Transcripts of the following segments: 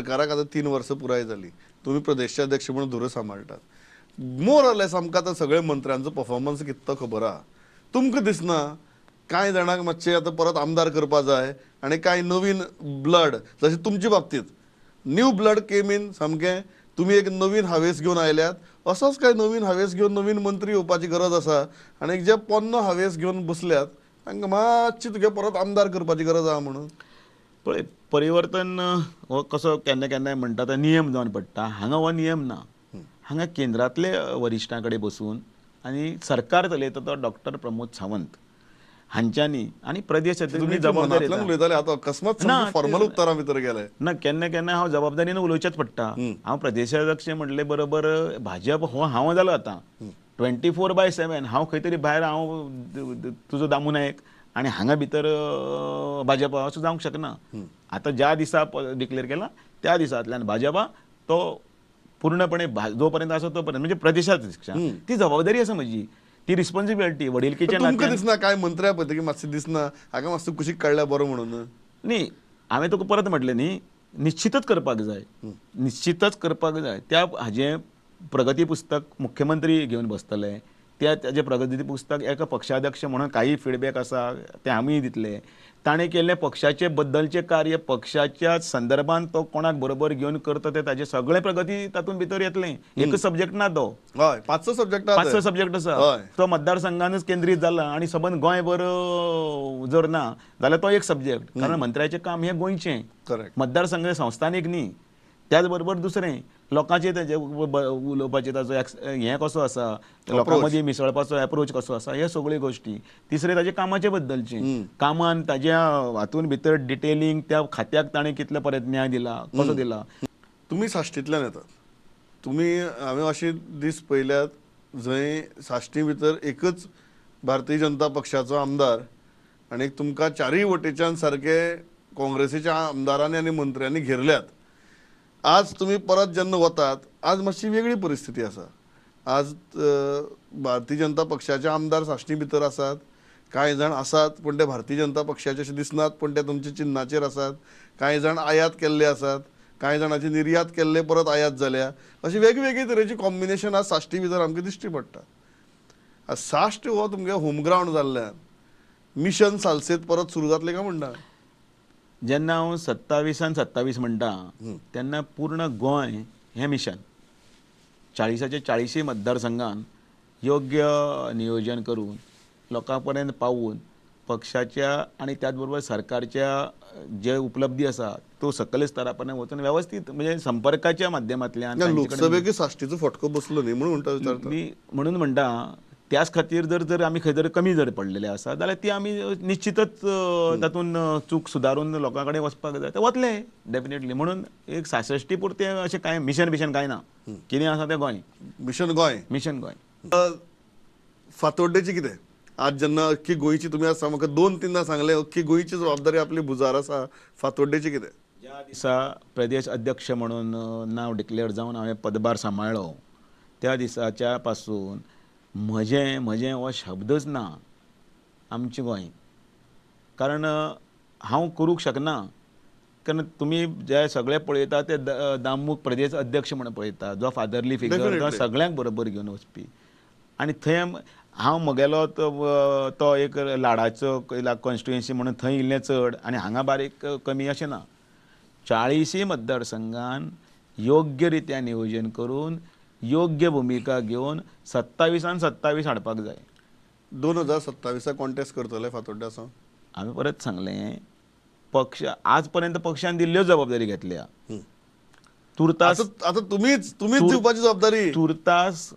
सरकाराक आतां 3 वर्सां पुराय जाली, तुमी प्रदेशाध्यक्ष अध्यक्ष म्हणून धुरो सांबाळटात. मोर ऑर लेस आमकां आतां सगळे मंत्र्यांचो परफॉर्मन्स कितें तो खबर आहा. तुमकां दिसना कांय जाणांक मातशें आतां परत आमदार करपा जाय आनी कांय नवीन ब्लड, जशें तुमचे बाबतींत न्यू ब्लड केम इन, सामकें तुमी एक नवीन हावेस घेवन आयल्यात, असोच कांय नवीन हावेस घेवन नवीन मंत्री येवपाची गरज आसा आनी जे पोन्नो हावेस घेवन बसल्यात तांकां मातशी तुगे परत आमदार करपाची गरज आहा म्हणून. पळय, परिवर्तन हो कसो केन्ना केन्नाय म्हणटा तो नियम जावन पडटा. हांगा हो नियम ना. हांगा केंद्रांतले वरिश्ठां कडेन बसून आनी सरकार चलयता तो डॉक्टर प्रमोद सावंत हांच्यांनी आनी प्रदेश तुमी जबाबदारी उलयताले आतां अकस्मात फॉर्मल उत्तरां भितर गेले ना. केन्ना केन्ना हांव जबाबदारीन उलोवचेंच पडटा. हांव प्रदेशाध्यक्ष म्हणले बरोबर भाजप हो हांव जालो आतां 24/7. हांव खंय तरी भायर हांव तुजो दामू नायक आनी हांगा भितर भाजपा असो जावंक शकना. आतां ज्या दिसा डिक्लेअर केला त्या दिसांतल्यान भाजपा तो पूर्णपणे जो पर्यंत आसा तो पर्यंत, म्हणजे प्रदेशाध्यक्ष ती जबाबदारी आसा म्हजी, ती रिस्पॉन्सिबिलिटी वडीलकीच्या तुमकां दिसना काय मंत्र्या पळय मातशें दिसना हाका मातशें कुशीक काडल्या बरो म्हणून? न्ही, हांवें तुका परत म्हटलें न्ही, निश्चितच करपाक जाय, निश्चितच करपाक जाय. त्या हाजें प्रगती पुस्तक मुख्यमंत्री घेवन बसतले, त्या ताजें प्रगती पुस्तक एका पक्षाध्यक्ष म्हणून काही फिडबॅक आसा ते आमी दितले. ताणें केल्लें पक्षाचे बद्दलचें कार्य पक्षाच्या संदर्भान तो कोणाक बरोबर घेवन करता ते ताजें सगळें प्रगती तातूंत भितर येतलें. एकच सब्जेक्ट ना तो, हय, 5-6 सब्जेक्ट, 5-6 सब्जेक्ट आसा. तो मतदारसंघानच केंद्रीत जाला आनी सबंद गोंयभर जर ना जाल्यार तो एक सब्जेक्ट, कारण मंत्र्याचें काम हें गोंयचें, मतदारसंघ संस्थानीक न्ही. त्याच बरोबर दुसरें लोकांचे तेजे उलोवपाचें ताजो हें कसो आसा, लोकां मदीं मिसळपाचो एप्रोच कसो आसा, हे सगळ्यो गोश्टी. तिसरें ताजे कामाचे बद्दलचें, कामान ताज्या हातून भितर डिटेलिंग त्या खात्याक ताणें कितले परत न्याय दिला, कसो दिला. तुमी साश्टींतल्यान येतात, तुमी हांवें अशे दीस पळयल्यात जंय साश्टी भितर एकच भारतीय जनता पक्षाचो आमदार आनी तुमकां चारूय वटेच्यान सारके काँग्रेसीच्या आमदारांनी आनी मंत्र्यांनी घेरल्यात. आज तुमी परत जेन्ना वतात, आज मातशी वेगळी परिस्थिती आसा. आज भारतीय जनता पक्षाचे आमदार साश्टी भितर आसात, कांय जाण आसात पूण ते भारतीय जनता पक्षाचे अशे दिसनात, पूण ते तुमच्या चिन्नाचेर आसात. कांय जाण आयात केल्ले आसात, कांय जाणांची निर्यात केल्ले परत आयात जाल्या. अशी वेगवेगळी तरेची कॉम्बिनेशन आज साश्टी भितर आमकां दिश्टी पडटा. आज साश्ट हो तुमगे होम ग्रावंड जाल्ल्यान मिशन सालसेत परत सुरू जातलें काय म्हणटा? जेन्ना हांव 27 म्हणटा तेन्ना पूर्ण गोंय हें मिशन 40च्या 40 मतदारसंघान योग्य नियोजन करून लोकां पर्यंत पावून पक्षाच्या आनी त्याच बरोबर सरकारच्या जे उपलब्धी आसा तो सकयल स्तरा पर्यंत वचून वेवस्थीत म्हणजे संपर्काच्या माध्यमांतल्यान. लोकसभेक साश्टीचो फटको बसलो न्ही म्हणून म्हणटा मी, म्हणून म्हणटा त्याच खातीर जर जर आमी खंय जर कमी जर पडलेले आसा जाल्यार ती आमी निश्चितच तातूंत चूक सुदारून लोकां कडेन वचपाक जाय, ते वतले डेफिनेटली. म्हणून एक 66 पुरतें अशें कांय मिशन बिशन कांय ना, कितें आसा तें गोंय, मिशन गोंय, मिशन गोंय. फातोड्डेची कितें आज जेन्ना अख्खी गोंयची तुमी आज म्हाका 2-3 सांगलें, अख्खी गोंयची जबाबदारी आपली भुजार आसा, फातोड्डेची कितें? ज्या दिसा प्रदेश अध्यक्ष म्हणून नांव डिक्लेअर जावन हांवें पदभार सांबाळ्ळो त्या दिसाच्या पासून म्हजें म्हजें हो शब्दच ना आमचें गोंय. कारण हांव करूंक शकना, कारण तुमी जे सगळे पळयता ते दामूक प्रदेश अध्यक्ष म्हणून पळयता, जो फादरली फिगर, जो सगळ्यांक बरोबर घेवन वचपी. आनी थंय हांव म्हगेलो तो एक लाडाचो कॉन्स्टिट्युएन्सी म्हणून थंय इल्लें चड आनी हांगा बारीक कमी अशें ना. 40 मतदारसंघान योग्य रित्या नियोजन करून योग्य भुमिका घेवन 27 हाडपाक जाय. 2027 कॉन्टेस्ट करतले फातोड्ड्या आसा? हांवें परत सांगलें, पक्ष आज पर्यंत पक्षान दिल्ल्यो जबाबदारी घेतल्या. तुर्तास आतां तुमीच दिवपाची जबाबदारी. तुर्तास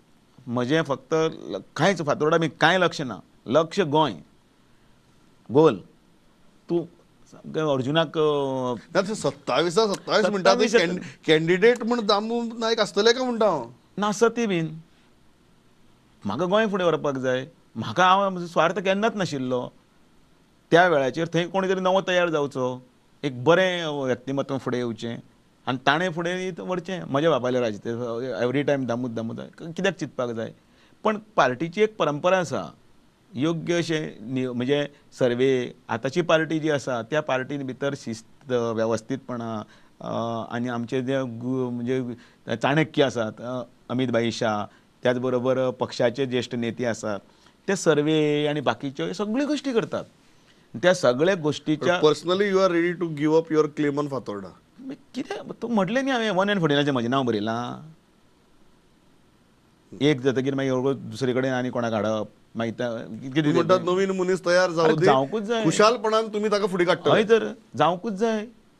म्हजें फक्त कांयच फातोर्डा बी कांय लक्ष ना, लक्ष गोंय गोल. तूं अर्जुनाक 27 म्हणटा कॅन्डिडेट म्हण दामू नायक आसतले काय म्हणटा हांव? नासत बीन म्हाका गोंय फुडें व्हरपाक जाय. म्हाका हांव स्वार्थ केन्नाच नाशिल्लो. त्या वेळाचेर थंय कोणी तरी नवो तयार जावचो, एक बरें व्यक्तिमत्व फुडें येवचें आनी ताणें फुडें व्हरचें. म्हज्या बापायल्या राज एवरी टायम दामूत दामूत कित्याक चिंतपाक जाय. पण पार्टीची एक परंपरा आसा, योग्य अशें म्हणजे सर्वे. आतांची पार्टी जी आसा त्या पार्टीन भितर शिस्त, वेवस्थीतपणा, आनी आमचे जे म्हणजे चाणक्य आसात अमीत भाई शाह, त्याच बरोबर पक्षाचे ज्येष्ठ नेते आसात, ते सर्वे आनी बाकीच्यो सगळ्यो गोश्टी करतात. त्या सगळ्या गोश्टीच्या Personally you are ready to give up your claim on Fatorda? कितें तूं म्हटलें न्ही, हांवें 1 and 14 म्हजें नांव बरयलां. एक जातकीर मागीर दुसरे कडेन आनी कोणाक हाडप, मागीर कितें म्हणटात नवीन मनीस तयार जावं, जावंकूच जाय, खुशालपणान तुमी ताका फुडें काडटा. हय तर जावंकूच जाय.